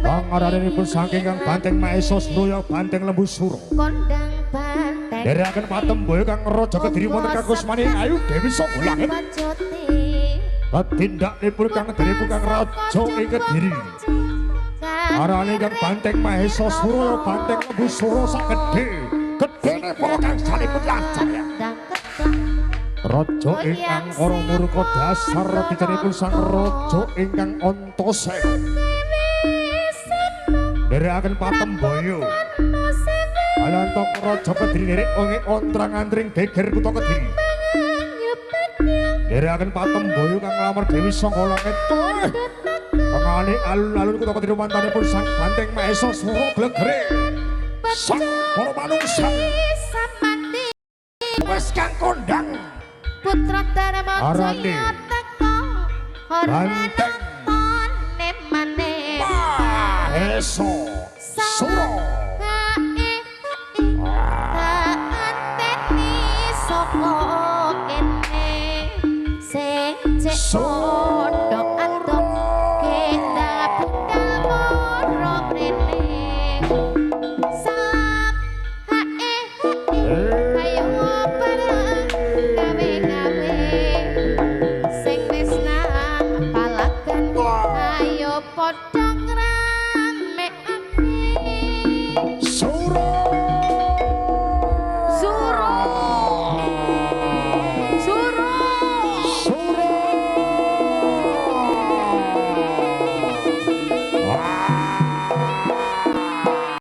Kang aranipun saking Kang Banteng Maesa Surya Banteng Lembu Sura. Kondang banteng. Nderekaken patemboyo Kang Raja Kediri wonten Kakusmani Ayu Dewi Sangga Langit. Tetindakipun Kang Diripu Kang Raja ing Kediri. Arane Kang Banteng Mahesa Surya Banteng Lembu Sura sak gedhe. Gedhene para kangsanipun lancar ya. Raja ingkang ora murka dasar bicaripun sang raja ingkang Antasena. Nderekaken patemboyo. Alantok Raja Kediri nderek wonge ontrang-antring geger kutha Kediri. Nderekaken patemboyo kang nglamar Dewi Sangga Langit. Pengane alun-alun kutha Kediri wantanipun sang Banteng Mahesa Sura glegere. Sang para manungsa wis kang kondang. Putra Darma Arane Jaya teko ora Banteng nonton maneh. Mahesa Sura. Anteni saka kene sing cek Sura.